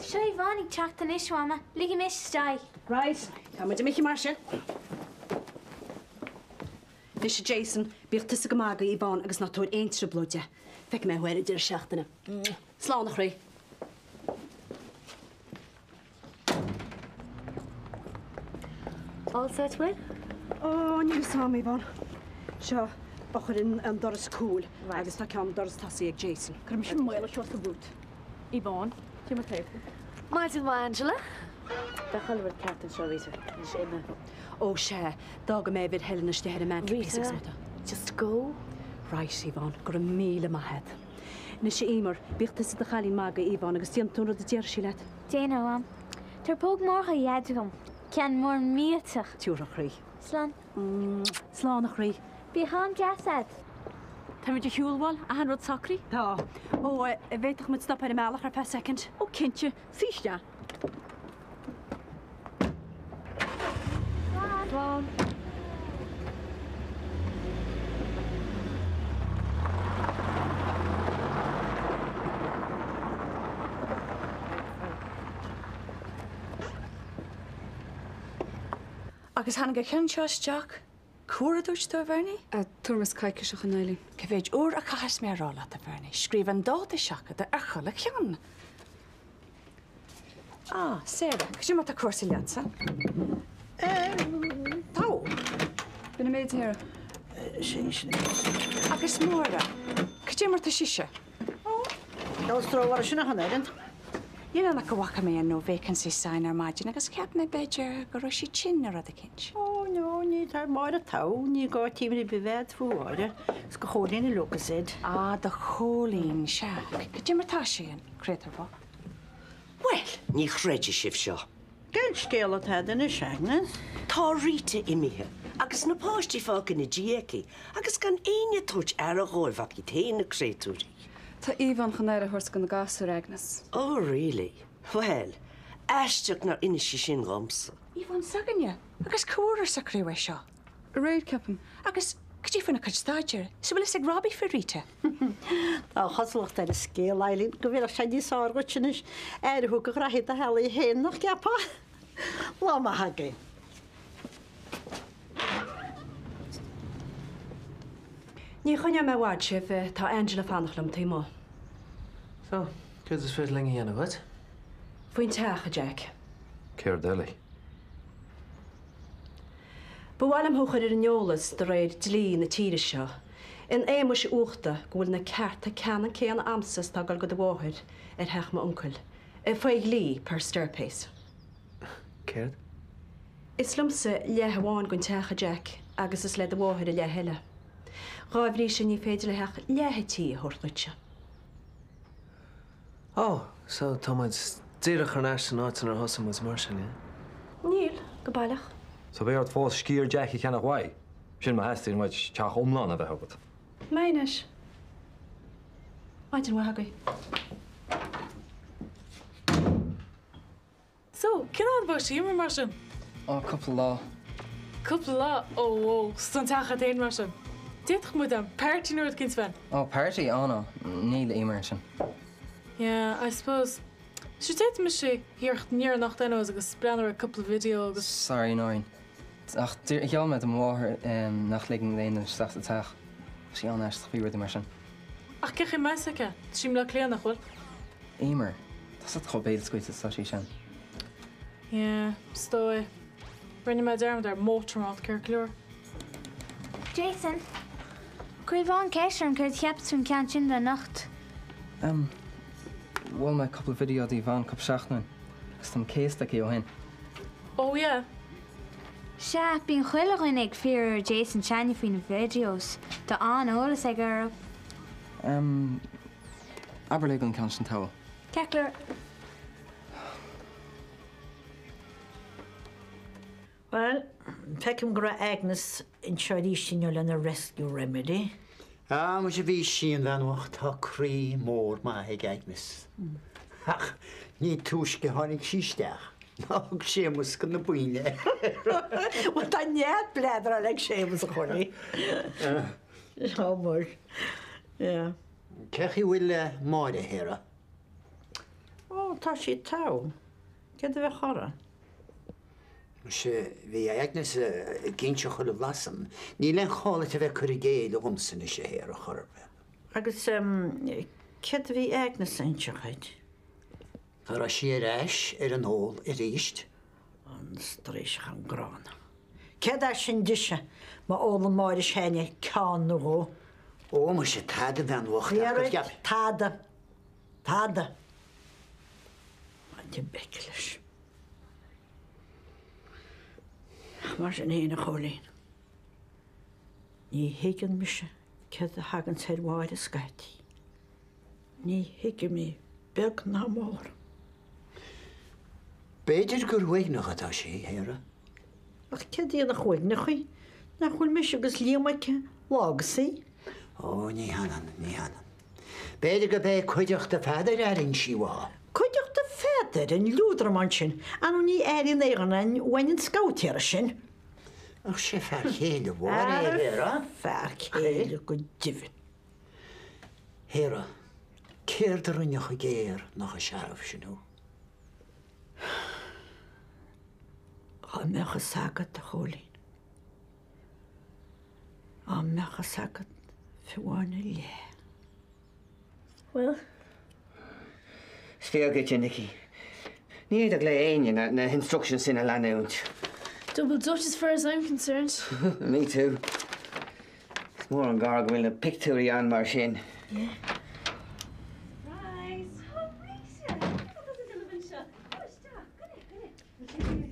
Seo Yvonne ag teacht anois, a Mhama. Ligfidh mise isteach í. Right, tá muid imithe mar sin. Anois a Jason, bíodh tusa go maith do Yvonne agus ná tabhair aon trioblóid di. Feicfidh mé thú ar an deireadh seachtaine. Slán, a chroí. All set, bhfuil? Ó, níl fhios a'm, Yvonne. Seo eochair an doras cúil agus tá ceann doras tosaigh ag Jason. Cuirfidh mise an mála seo sa bhút. Yvonne, cé mar taobh? Maidin mhaith, Angela. Beidh chuile rud ceart anseo, Rita. Anois imigh. Ó, sea, d'fhága mé uimhir Helen istigh ar an mantelpiece agus Rita, má tá. just go. Right, Yvonne, go raibh míle maith a't. Anois, a Emer, bíodh tusa i do chailín maith do Yvonne agus déanfaidh tú an rud a déarfaidh sí leat. Déanfaidh, a Mham. Tabhair póg mór do Dhaid dhom. Ceann mór millteach. Tiúrfaidh, a chroí. Slán. Slán, a chroí. Bíodh am deas a'd. Táimid ar shiúl, bhfuil achan rud socraithe? Tá. Ó, an bhféadfadh muid stop ar an mbealach ar feadh soicind? Ó, cinnte. Suigh isteach. Slán. Slán. Agus tháinig an ceann seo isteach. Cá huair a dúirt tú, a Bhernie? Tuairim is coicís ó shin, Eileen. Cá mhéad uair a chaithfeas mé a rá leat, a Bhernie, scríobh an dáta seachadta ar chuile cheann. Ah, Sarah, cad é mar tá cúrsaí leatsa? Tá. B'in an méid, Sarah. Sin, sin. Agus Máire, cad é mar tá sise? Níl stró orthu sin ach an oiread. Níl ann ach go bhfaca mé an no vacancy sign ar maidin agus cheap mé b'fhéidir go raibh sí tinn nó rud eicínt. Ó no, ní tá Máire togha, ní gá imní ar bith a bheith agat faoi Mháire. Is do Chóilín a Lucozade. Ah, do Chóilín, sea. Cad é mar tá sé, an créatúr bocht? Bhuel, ní chreidfidh sibh seo. Cén scéal atá agat anois, Agnes? Tá Rita imithe agus na páistí fágtha ina diaidh aici agus gan éinne ag tabhairt aire dhóibh ach iad féin, na créatúirí. Tá Yvonne chun aire a thabhairt do na gasúir, Agnes. Oh really? Bhuel, aisteach nár inis sí sin dhomsa. Yvonne s'againne? Agus cá huair ar socraíodh é seo? Aréir, ceapaim. Agus cad é faoina cuid staidéir? Is bhfuil fhios ag Robbie faoi Rita? Tá an chosúlacht ar an scéal, Eileen, go bhfeilfeadh sé níos fearr dhuit anois aire a thabhairt do ghraithí do theaghlaigh féin, nach gceapfá? Lá maith agaibh. Ní choinneoidh mé i bhfad sibh, tá Angela ag fanacht liom taobh amuigh. So, céard is féidir linn a dhéanamh dhuit? Faoin teach, a Jack. Céard eile? Ba mhaith liom thú a chur ar an eolas, de réir dlí na tíre seo, in éagmais uchta, go bhfuil na cearta ceannann céanna a'msa is atá ag dul go do mháthair ar theach m'uncail, faoi dhlí, per stirpes. Céard? Is liomsa leath amháin den teach, a Jack, agus is le do mháthair an leath eile. Dhá bhrí sin ní féidir léi ach leath an tí a thabhairt duitse. Ó, so tá muid díreach thar n-ais san áit inar thosaigh muid mar sin, yeah? Níl, go baileach. So beidh ort fós sciar Jack a cheannach uaidh. Sin má theastaíonn uait teach iomlán a bheith agat. Mbeidh anois. Maidin mhaith agaibh. So, cén fhad a bheidh sí Eimear mar sin? Ó, cúpla lá. Cúpla lá? Ó, ó, 's an teach agat fhéin mar sin. D'fhéadfadh muid am party nó rud éicint a bheith. Ó, party? Ó no, níl Eimear ansin. Yeah, I suppose. Sure d'fhéadfadh mise iarracht aniar anocht anyways agus breathnú ar cúpla video agus. Sorry, Nóirín. Ach gheall mé do mo mháthair nach ligfinn d'aon duine isteach sa teach. Tá sí an-aisteach faoi rudaí mar sin. Ach cén chaoi a mbeidh fhios aici? Tá sí i mBleá Cliath, nach bhfuil? Eimear, tá 's agat chomh béalscaoilte is atá sí sin. Yeah, is dóigh. Rinne mé dearmad ar Motormouth ceart go leor. Jason, chuir Yvonne ceist orm céard a cheapas faoin ceann sin do anocht. Em, mhol mé cúpla video do Yvonne cúpla seachtain ó shin agus táim céasta aici ó shin. Oh yeah. Sea, bíonn chuile dhuine ag fiafraí ar Jason s'againne faoi na videos. Tá an-eolas aige orthu. Em, abair léi an ceann sin togha. Ceart go leor. Bhuel, feicim go raibh Agnes anseo arís inniu lena rescue remedy. Ah, muise bhí sí, an bhean bhocht, tá croí mór maith ag Agnes. Ach ní túisce tháinig sí isteach ná thug Séamus go na buinne. Bhuel, tá neart bladráil ag Séamus a Chóilín. Á, muir. Yeah. Cé chaoi bhfuil Máire, a Shéara? Ó, tá sí togha. Céard a bheadh uirthi? Muise, bhí Agnes ag inse chuile bhlas dom. Níl aon chall duit a bheith ag cur i gcéill dhomsa anois, a Shéara, chor ar bith. Agus céard a bhí Agnes a inse dhuit? Go raibh sí ar ais ar an ól aríst. An straoiseach an gránna. Céard é sin dise má ólann Máire s'againne ceann nó dhó? Ó, muise, tada, a bhean bhocht, ach gur cheap. Tada. Tada. Maidin beic leis. Ach mar sin fhéin, a Chóilín, ní thuigeann mise céard a thaganns ar Mháire scaití. Ní thuigim í, beag ná mór. B'fhéidir gur uaigneach atá sí, a Shéara. Ach céard a dhéanfadh uaigneach í? Nach bhfuil mise agus Liam aici lá agus oíche? Ó, ní hionann, ní hionann. B'fhéidir gurb é cuideachta Pheadair a airíonn sí uaithi. Cuideachta Pheadair, an liúdramán sin, ar ndóigh ní airíonn aon dhuine uainn an scabhtéara sin. Ach sé fear chéile Mháire é, a Shéara. Fear céile go deimhin. Shéara, céard a rinne chomh géar ná chomh searbh sin thú? Dhá mbeadh a fhios agat, a Chóilín. Dá mbeadh a fhios agat fiú amháin a leath. Bhuel? Is fíor dhuit, a Nicky. Ní fhéadfadh le éinne na hinstructions sin a leanúint. Double Dutch as far as I'm concerned. Me too. Is mór an gar go bhfuil na pictiúirí ann mar sin. Yeah. Right. Oh, Rita! Cad tá tú ag déanamh anseo? Ó, isteach. Go leith, go leith.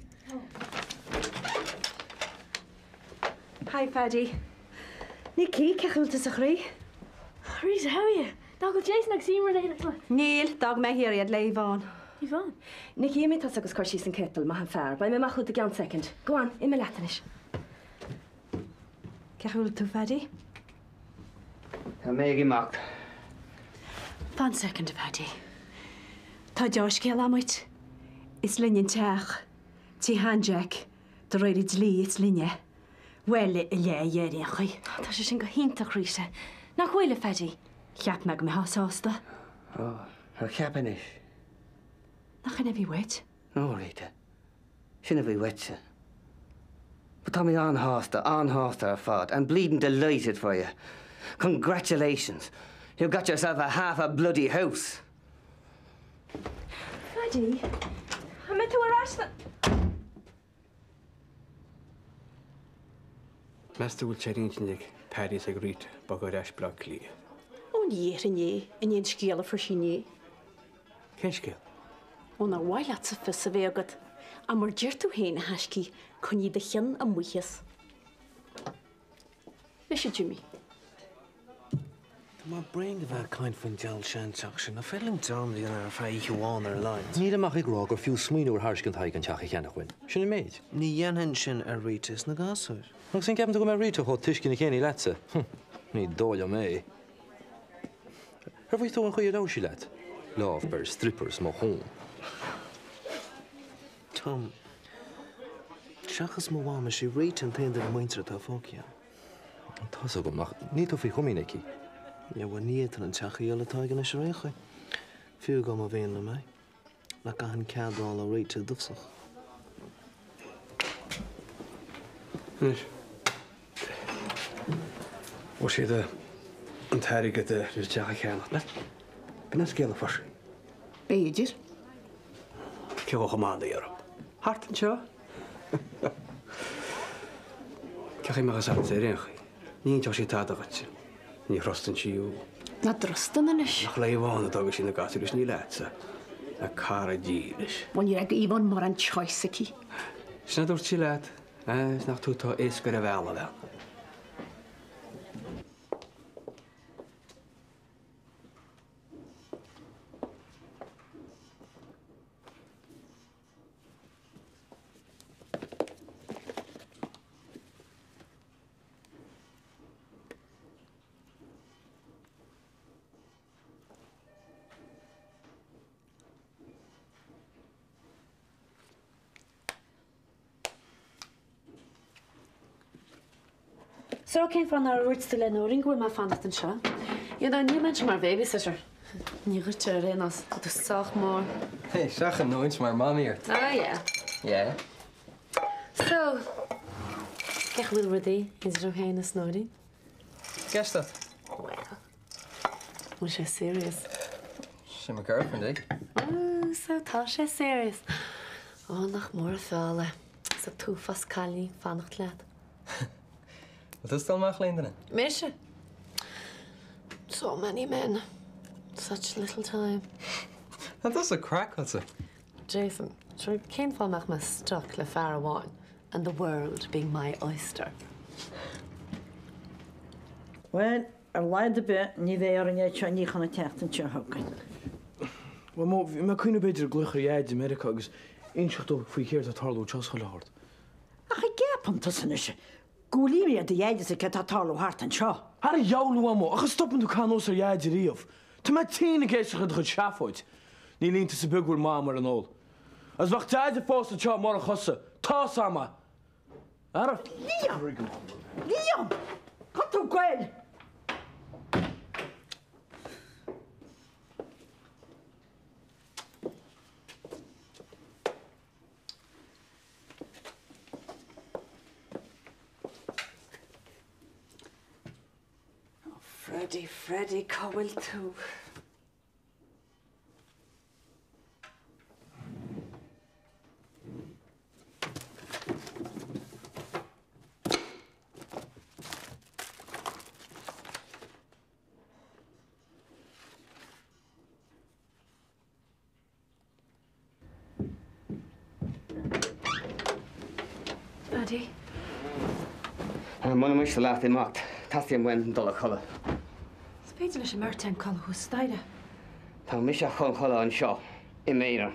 Hi, Phaddy. Nicky, cén chaoi a bhfuil tusa a chroí? Rita, how are you? Nach bhfuil Jason agus Emer in éineacht leat? Níl, d'fhág mé thiar iad le Yvonne. Yvonne? Nicky, imigh tusa agus cuir síos an citeal, maith an fear. Beidh mé amach chugat i gceann soicind. Go on, imigh leat anois. Cén chaoi a bhfuil tú, Phaddy? Tá mé ag imeacht. Fan soicind, a Phaddy. Tá deá-scéal agam duit. Is linn an teach. Tí shean-Jack. De réir an dlí, is linn é. Bhuel, i leith a dheir aon chaoi. Tá sé sin go hiontach, Rita. Nach bhfuil, a Phaddy? Cheap mé go mbeifeá sásta. Ó, ar cheap anois? Nach in a bhí uait? Ó, Rita. Sin a bhí uaitse. But tá mé an-shásta, an-shásta ar fad. I'm bleeding delighted for you. Congratulations. You've got yourself a half a bloody house. Phaddy, an mbeidh tú ar ais na. Meas tú an bhfuil sé ar intinn ag Paddy is ag Rita bogadh ar ais Bleá Cliath? Ó ní dhéarfainn é, i ndiaidh an scéal a fuair sí inné. Cén scéal? Ó nár mhaith leatsa fios a bheith agat. Ach mar deir tú féin, a thaiscidh, coinnigh do cheann amuigh as. Anois, a Jimmy. Tá mé bréan de bheith ag caint faoin diabhal seanteach sin. An féidir linn dearmad a dhéanamh ar feadh oíche amháin ar a laghad? Nílim ach ag rá gur fiú smaoineamh ar thairiscint Thaidhg an teach a cheannach uainn. Sin an méid. Ní dhéanfainn sin ar Rita is na gasúir. Agus an gceapann tú go mbeidh Rita chomh tuisceanach céanna leatsa? Hm, ní dóigh liom é. Ar mhothaigh tú an chaoi a labhair sí leat? Lámh beir strippers mo thóin. Tom, seachas mo mham, is í Rita an t-aon duine muinteartha atá fágtha agam. Tá's agam, ach níl tú faoi chomaoin aici. Yeah, bhuel, ní fhéadfainn an teach a dhíol le Tadhg anois ar aon chaoi. Fiú dá mba mhian liom é. Nach gcaithfinn cead a fháil ó Rita i dtosach. Anois, fuair siad an t-airgead le teach a cheannach. B'in an scéal a fuair sí. B'fhéidir. Cé chomh maith a orthu? Thart anseo. Cé chaoi a mbeadh a fhios agat ar aon chaoi? Ní inseodh sí tada dhuit. Ní thrustann sí thú. Ná trustann anois. Nach le Yvonne a d'fhága sí na gasúir is ní leatsa, a cara dílis. Bhuel, ní raibh ag Yvonne mórán choice aici. Sin a dúirt sí leat, is nach tú atá iascaire a mhealladh, a bhean. So cén fáth nár dhúirt tú le Nóirín go bhfuil mé ag fanacht anseo? You know, níl mé anseo mar babysitter. Ní dhuitse ar aon nós, tá tú sách mór. Hey, seachain nó inseoidh mé ar Mamaí ort. Oh yeah. Yeah. So, cén chaoi a bhfuil rudaí idir tú féin is Nóirín? Ceist agat? Well, bhfuil sé serious? Sin mo girlfriend é. Oh, so tá sé serious. Ó, nach mór an feall é. Is an t-uafás cailíní ag fanacht leat. Bhfuil tusa ag dul amach le aon duine? Mise? So many men. Such little time. Tá tusa craiceáilte. Jason, sure, cén fáth a mbeadh mé stuck le fear amháin and the world being my oyster? Bhuel, ar laghad ar bith, ní bheidh orainn é seo a níochán an tseachtain seo chugainn. Bhuel, Mamó, bhí mé ag cuimhneamh b'fhéidir glaoch ar Dhaid i Meiriceá agus inseacht dó faoi chéard atá ag tarlú anseo sa chuile shórt. Ach an gceapann tusa anois go bhfuil imní ar do Dhaid as céard atá ag tarlú thart anseo? Thar a dheabhail, a Mhamó, ach an stopann tú ag caitheamh anuas ar Dhaid ariamh? Tá mé tinn ag éisteacht le do chuid seafóid. Níl iontas ar bith go bhfuil Mam ar an ól. Agus bheadh Deaide fós anseo murach thusa. Tá's a'm. Ara. Liam! Liam! Cá tú ag goil? Oh, Freddie, Freddie, cá bhfuil tú? Paddy. Muna miste leat imeacht, teastaíonn uaim dul a chodladh. Is féidir leis an mbeirt againn codladh thuas staighre. Tá mise chun codladh anseo, i m'aonar.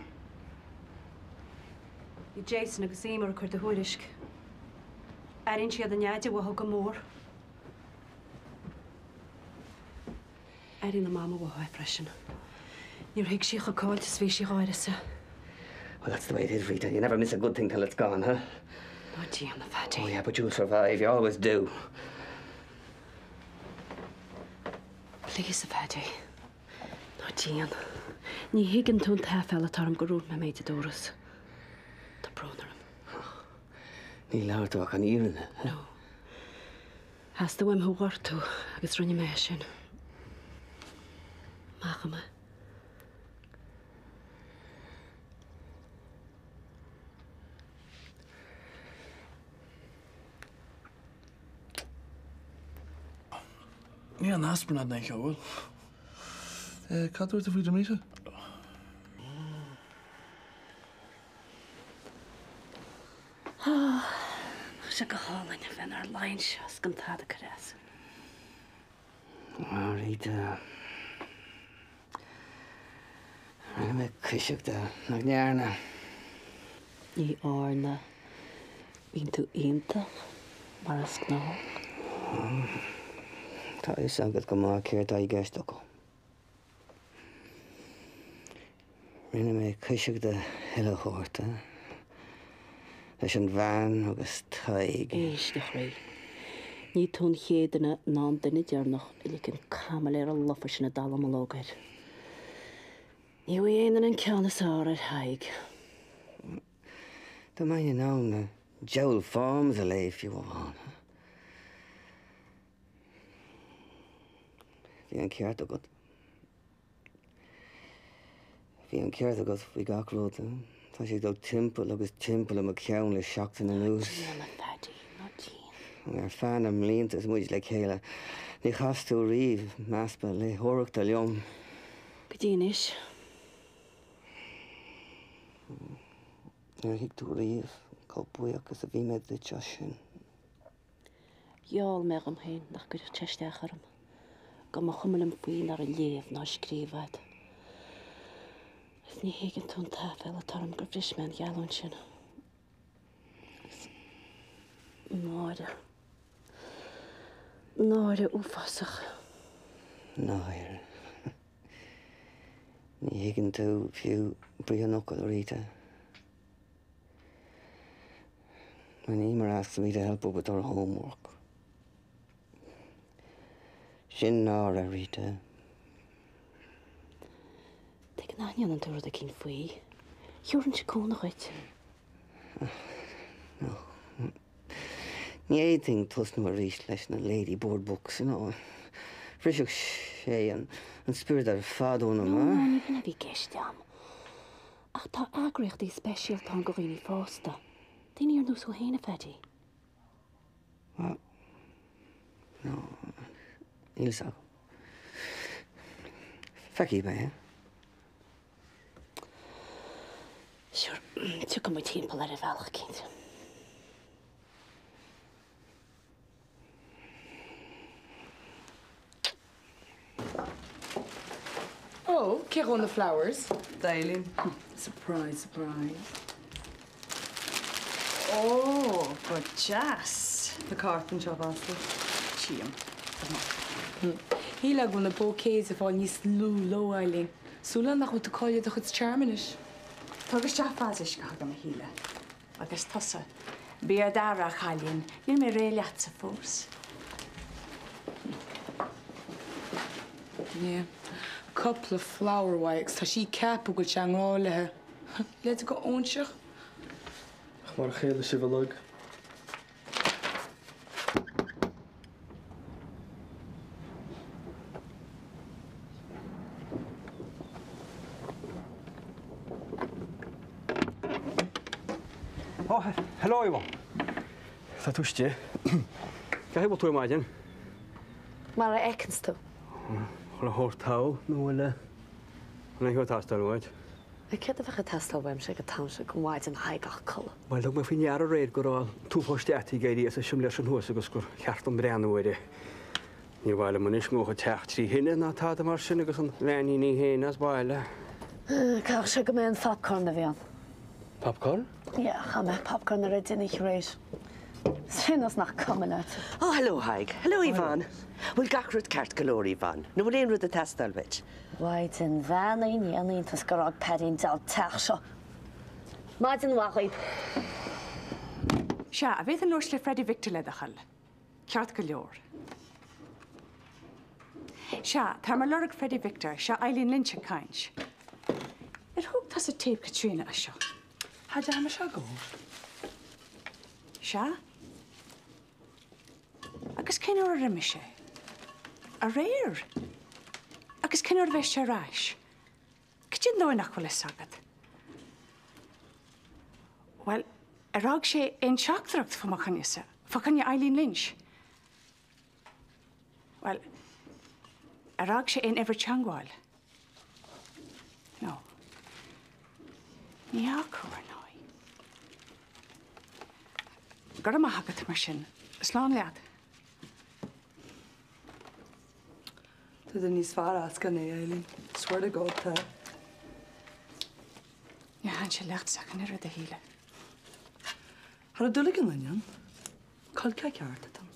Bhí Jason agus Emer ag cur do thuairisc. Airíonn siad a nDeaide uathu go mór. Airíonn a Mama uathu é freisin. Níor thuig sí chomh cáilte is bhí sí dhá uireasa. Well, that's the way it is, Rita. You never miss a good thing till it's gone, huh? Ná déan, a Phaddy. Oh, yeah, but you'll survive. You always do. Please, a Phaddy. Ná déan. Ní thuigeann tú an t-aiféala atá orm gur dhúirt mé an méid a dúras. Tá brón orm. Ní labhair tú ach an fhírinne. No. Theastaigh uaim thú a ghortú agus rinne mé é sin. Maith dhom é. Níl aon aspirin agat in aon chor, bhfuil? Cad dúirt tú faoi Damita? Tá sé go hálainn a bheith inár luí anseo is gan tada ag cur as. A Rita. Rinne mé cuiseach de, nach ndearna? Ní dhearna. Bíonn tú iontach, mar is gnách. Tá a fhios agat go maith céard tá i gceist acu. Rinne mé cuiseach de chuile shórt, leis an bhean agus Tadhg. Éist, a chroí. Ní tú an chéad duine ná an duine deireanach a lig an caimiléara lofa sin an dallamullóg air. Ní bhfaighidh aon duine an ceann is fearr ar Thadhg. Dá mbeinn in ann na diabhal forms a léamh fiú amháin. Bhí an ceart agat. Bhí an ceart agat faoi gach rud. Tá sé ag dul timpeall agus timpeall i mo cheann le seachtain anuas. Ná déan, a Phaddy, ná déan. Ar feadh na mblianta is muid le chéile, níor chas tú riamh m'easpa léitheoireachta liom. Go dtí anois. Níor thuig tú riamh chomh buíoch is a bhí mé duit as sin. Gheall mé dhom féin nach gcuirfeadh sé isteach orm, go mba chuma liom faoi nach raibh léamh ná scríobh agat. Agus ní thuigeann tú an t-aiféala atá orm gur bhris mé an gheallúint sin. Agus náire. Náire uafásach. Náire. Ní thuigeann tú fiú brí an fhocail, Rita. When Emer asks me to help her with her homework. Sin náire, Rita. Tuige nach ndéanann tú rud eicínt faoi? Thiúrfainnse cúnamh dhuit. No. Ní fhéadfainn tosnú arís leis na Ladyboard books, you know. Bhrisfeadh sé an spiorad ar fad ionam, No, no, ní b'in a bhí i gceist a'm. Ach tá eagraíochtaí speisialta ann do dhaoine fásta, daoine ar nós thú féin, a Phaddy. Bhuel, no, níl fhios agam. Feicfidh mé. Sure, tiocfaidh muid timpeall air ar bhealach eicínt. Ó, cé dhó na flowers? D'Eileen. Surprise, surprise. Ó, go deas. Tá cárta anseo fosta. Tchím. Shílfeá go bhfuil na bouquets ag fáil níos lú leo, Eileen. Súil agam nach bhfuil tú ag cailleadh do chuid charm anois. Tóg isteach vase uisce chugam, a Shíle. Agus tusa, bí ar d'aire, a chailín, níl mé réidh leatsa fós. Yeah. Cúpla flower uaidh agus tá sí ag ceapadh go bhfuil sé i ngrá léi. Leide go óinseach. Ach mar a chéile sibh uilig. Ó, hello Yvonne. Tá tú istigh. Cén chaoi a bhfuil tú ar maidin? Mar a fheiceanns tú. Chuile shórt thall nó bhfuil aon cheo ag teastáil uait? Céard a bheadh ag teastáil uaimse ag an t-am seo den mhaidin a Thaidhg ach codladh? Bhuel, thug mé faoi ndeara aréir go raibh an t-uafás deataigh ag éirí as an simléar sin thuas agus gur cheart dom breathnú air. Níor mhaith liom anois go ngabhfadh an teach trí thine ná tada mar sin agus an bheainín í féin as baile. Caithfidh sé go mb'é an phopcorn a bhí ann. Popcorn? Yeah, chaith mé popcorn ar an dtine aréir. Sin nós nach cuma leat. Oh, hello, Tadhg. Hello, Yvonne. Bhfuil gach rud ceart go leor, Yvonne? Nó bhfuil aon rud ag teastáil uait? Mhaighdean bheannaithe, ní haon iontas gur fhág Paddy an diabhal teach seo. Maidin mhaith dhaoib. Sea, an bhféadfainn labhairt le Freddie Victor le do thoil? Ceart go leor. Sea, táim ar lorg Freddie Victor, seo Eileen Lynch ag caint. Ar thóg tusa téip Caitríona as seo? Cha dtearn mise go. Sea? Agus cén uair ar imigh sé? Aréir? Agus cén uair a bheas sé ar ais? Cad é an dóigh nach bhfuil fhios agat? Bhuel, ar fhág sé aon teachtaireacht fá mo choinne-sa, fá choinne Eileen Lynch? Bhuel, ar fhág sé aon uimhir teagmháil? No. Ní fhaca, ar ndóigh. Go raibh maith agat mar sin. Slán leat. Tá tú níos fearr as gan é, Eileen. Swear to God tá. Níor thaitin sé leat ach an oiread, a Shíle. Cha rabh dúil ag an duine ann. Coilceach ceart atá ann.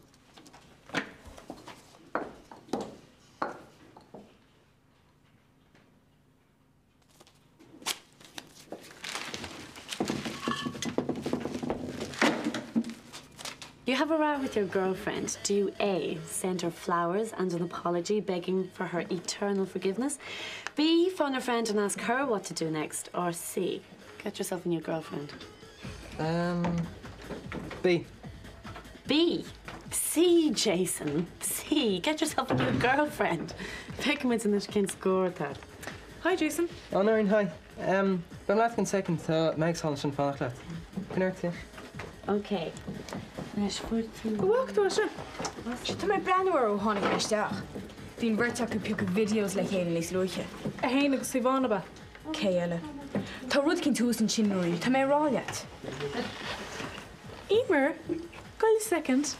You have a row with your girlfriend. Do you A, send her flowers and an apology begging for her eternal forgiveness? B, phone a friend and ask her what to do next? Or C, get yourself a new girlfriend? Um, B. B. C, Jason. C. Get yourself a new girlfriend. Feicfimid anois cén scór atá. Hi, Jason. Oh, Nóirín, hi. Um, beidh mé leat i gcionn soicind, tá Mags thall ansin ag fanacht leat. Go neart tú. Ok. Anois, fuair tú... Go bhfaca tú é sin? Sea, tá mé ag breathnú air ó tháinig mé isteach. Bhí an bheirt acu ag piocadh videos le chéile níos luaithe. É fhéin agus Yvonne, ab ea? Cé eile? Tá rud eicínt thuas ansin, Nóirín, tá mé ag rá leat. Emer, gabh soicind.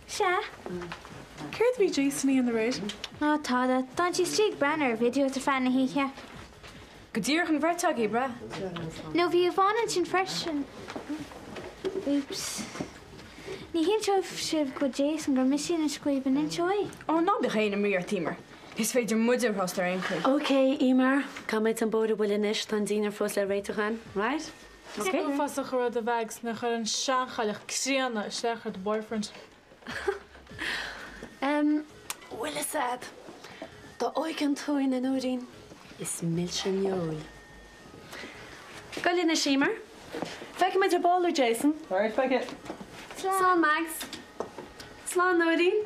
Sea. Céard a bhí Jason a dhéanamh aréir? Á, tada. D'fhan sé istigh ag breathnú ar videos ar feadh na hoíche. Go díreach an bheirt agaibh, ab ea? No, bhí Yvonne ansin freisin. Oops. Ní hinseoidh sibh go Jason gur mise a inis dhaoibh, an inseoidh? Ó, ná bíodh aon imní ort, Emer. Is féidir muide a thrust ar aon chaoi. Ok, Emer, caithfidh muid an bóthar a bhualadh anois, tá an dinnéar fós le réiteach againn, right? Is uafásach an rud a Mhags nuair a chuir an seanchailleach críonna isteach ar do boyfriend. Em, bhfuil fhios a'd, dá óige an tóin, a Nóirín, is milse an fheoil. Gabh anois, Emer. Feicfimid ar ball thú, Jason. Alright, feicfidh. Slán, Mags. Slán, Nóirín.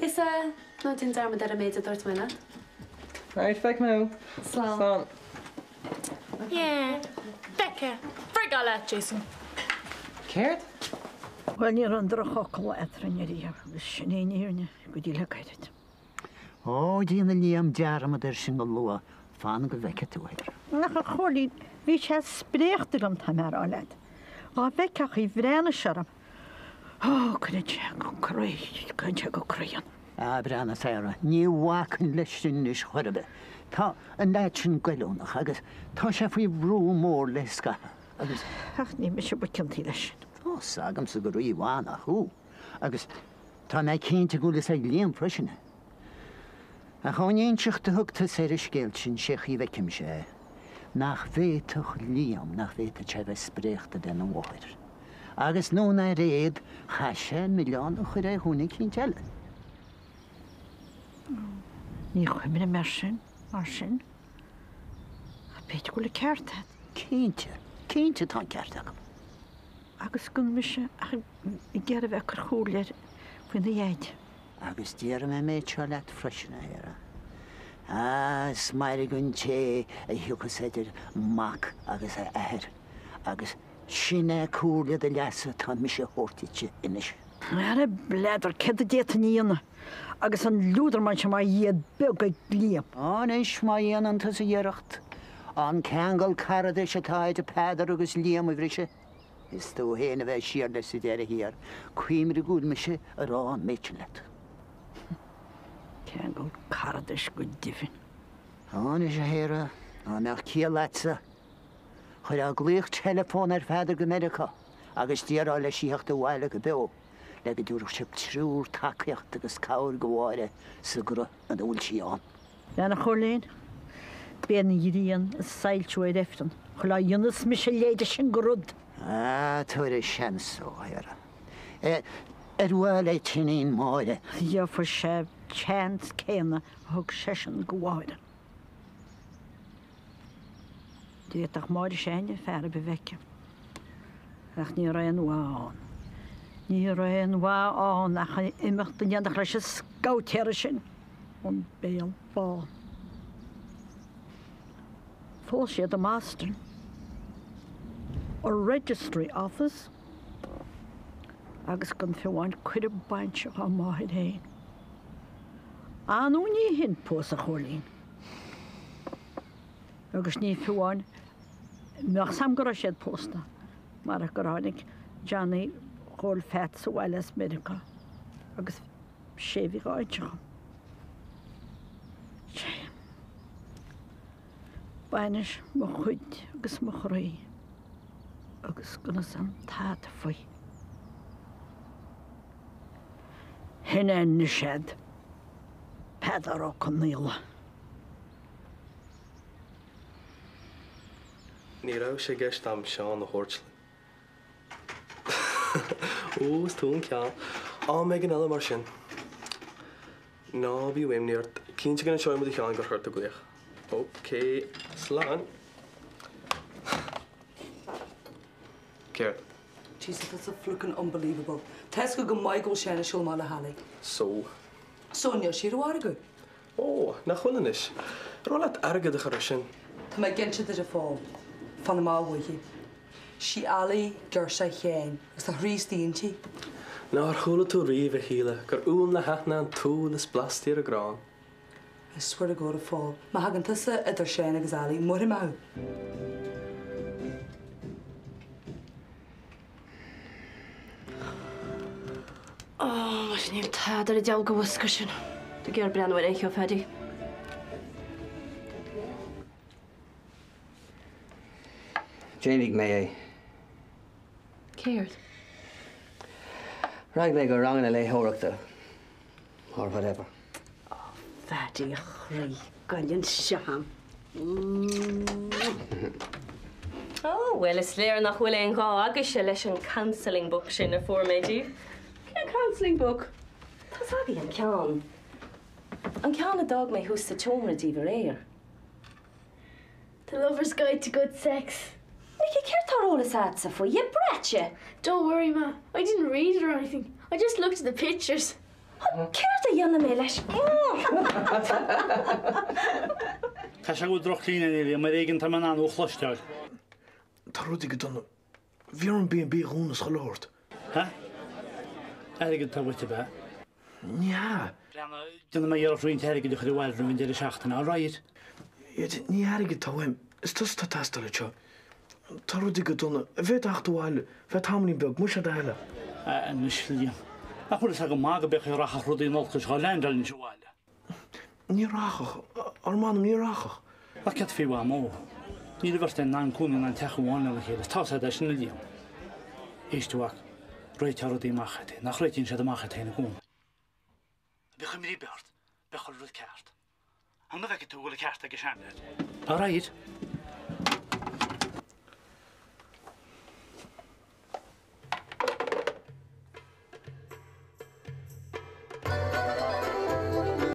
Is eh, ná déan dearmad ar an méid a dúirt mé leat. Alright, feicfidh mé thú. Slán. Slán. Yeah. Feicfidh. Frigáil leat, Jason. Céard? Bhuel, ní raibh aon drochfhocal eadrainn ariamh agus sin é an fhírinne go dtí le gairid. Ó, déanfaidh Liam dearmad air sin go luath, fan go bhfeice tú air. Ach a Chóilín, bhí sé spréachta liom, tá mé a rá leat. Dhá bhfeicfeá an chaoi a bhreathnaigh sé orm. Ó, cuireann sé go croí, cuireann sé go croí ionam. Ah, breathnaigh, Sarah, ní bhacfainn leis sin anois chor ar bith. Tá an leaid sin goilliúnach agus tá sé faoi bhrú mór le scaitheamh agus. Ach ní mise ba ciontaí leis sin. Tá's agamsa go rímhaith nach thú agus tá mé cinnte go bhfuil fhios ag Liam freisin é. Ach ón inseacht a thug tusa ar an scéal sin, sé chaoi a bhfeicimse é, nach bhféadfadh Liam, nach bhféadfadh sé bheith spréachta lena mháthair. Agus nó nár fhéad, chaith sé an milleán a chur ar dhuine eicínt eile. Ní chuimhním air sin mar sin. Ach b'fhéidir go bhfuil an ceart agat. Cinnte, cinnte tá an ceart agam. Agus gan mise ach ag iarraidh a bheith ag cur chomhairle air faoina dhaid. Agus déarfaidh mé an méid seo leat freisin, a Shéara. Ah, is mairg an té a thiocfas idir mac agus a athair, agus Sin é comhairle do leasa atá mise a thabhairt duitse anois. Ara b'fhleadar, céard a d'fhéadfainn a dhéanamh agus an liúdramán seo mar dhia beag ag Liam? Anois, má dhéanann tusa iarracht an ceangal caradais atá idir Peadar agus Liam a bhriseadh, is tú féin a bheidh siar leis sa deireadh thiar. Cuimhnigh go bhfuil mise a rá an méid sin leat. Ceangal caradais go deimhin. Anois, a Shéara, dá mbeadh ciall agatsa, Chuirfeá glaoch teileafóin ar Pheadar go Meiriceá agus déarfá leis a theacht abhaile go beo le go dtabharfadh sibh triúr tacaíocht agus cabhair go Mháire sa gcruth ina bhfuil sí ann. Bhuel, a Chóilín, beidh an ghrian ag soilsiú ar Ifreann chuile lá a dhéanfas mise a leithéide sin de rud. Ah, tabhair a seans dó, a Shéara. Ar mhaith le t'iníon Máire. Gheobhaidh sé chance céanna a thug seisean go Mháire. D'fhéadfadh Máire s'againne fear ar bith a bheith aici. Ach ní raibh aon mhaith ann. Ní raibh aon mhaith ann ach imeacht in éineacht leis an scabhtéara sin ón Béal Bán. Phós siad i mBoston. A registry office agus gan fiú amháin cuireadh bainse dhá máthair féin. Anonn ní shin pósadh a Chóilín. Agus ní fiú amháin mbeadh 's a'm go raibh siad pósta marach gur tháinig Johnny Chóil Pheats abhaile as Meiriceá agus sé a bhí dhá inseacht dhom. Sé bainis mo chuid agus mo chroí agus gan fhios a'm tada faoi. Shin é anois iad, Peadar Ó Conaola. Ní raibh sé i gceist a'm Seán a thabhairt le. Ó, is tú an ceann. Am éigin eile mar sin. Ná bíodh imní ort. Cinnte go n-inseoidh mé do Sheán gur chuir tú glaoch. Ok, slán. Céard? Jesus, tá sé fliuchin unbelievable. Tá 'fhios agat go maith go bhfuil Seán ag siúl amach le hAllie. So? So níl sí ar an mhargadh. Ó, nach bhfuil anois. Ar mhaith leat airgead a chur air sin? Tá mé ag inse duit a Phóil. Fan amach uaithi. Sí Ally girseach Sheáin agus tá a chroí istigh inti. Nár chuala tú riamh, a Shíle, gur úll na haithne an t-úll is blastaí ar an gcrann? I swear to God, a Phóil, má thagann tusa idir Seán agus Ally, maróidh mé thú. Ó, muise níl tada ar an diabhal de bhosca sin. Tú ag iarraidh breathnú ar aon cheo, a Phaddy. Déanfaidh mé é. Céard? Raghaidh mé go ranganna léitheoireachta or whatever. Ó, Phaddy, a chroí, goil anseo a'm. Ó, bhuel, is léir nach bhfuil aon ghá agaibhse leis an counselling book sin a fuair mé díbh. Cén counselling book? Tá's agaibh an ceann. An ceann a d'fhág mé thuas sa tseomra díbh aréir. The Lover's Guide to Good Sex. Nicky, céard tá ar eolas a'dsa faoi, you brat? Don't worry, Ma, I didn't read it or anything. I just looked at the pictures. Céard a dhéanfaidh mé leis? Tá sé go droch-líne, a Liam, ar éigean tá mé in ann thú a chloisteáil. Tá rudaí go dona. Bhí orm B&B a dhúnadh is chuile shórt. Ha? Airgead atá uait, ab ea? Ní hea. Breathnaigh, déanfaidh mé iarracht roinnt airgid a chur abhaile roimh an deireadh seachtaine, all right? Ní airgead atá uaim, is tusa atá ag teastáil anseo. Tá rudaí go dona. An bhféadfá theacht abhaile, feadh tamaillín beag, muise a d'eile. Anois, Liam, nach bhfuil fhios agat go maith go b'é chaoi a rachadh rudaí in olcas dhá leaindeáil anois abhaile. Ní rachadh, ar m'anam, ní rachadh. Ach céard faoi Mhamó? Níl an bheirt in ann cónaí in aon teach amháin lena chéile, tá fhios agat é sin, a Liam. Éist, a mhac, réiteoidh rudaí amach iad féin, nach réitíonn siad amach iad féin i gcónaí. Bíodh imní ar bith ort, beidh chuile rud ceart. An go bhfeicfidh tú go bhfuil an ceart ag an seanleaid. All right.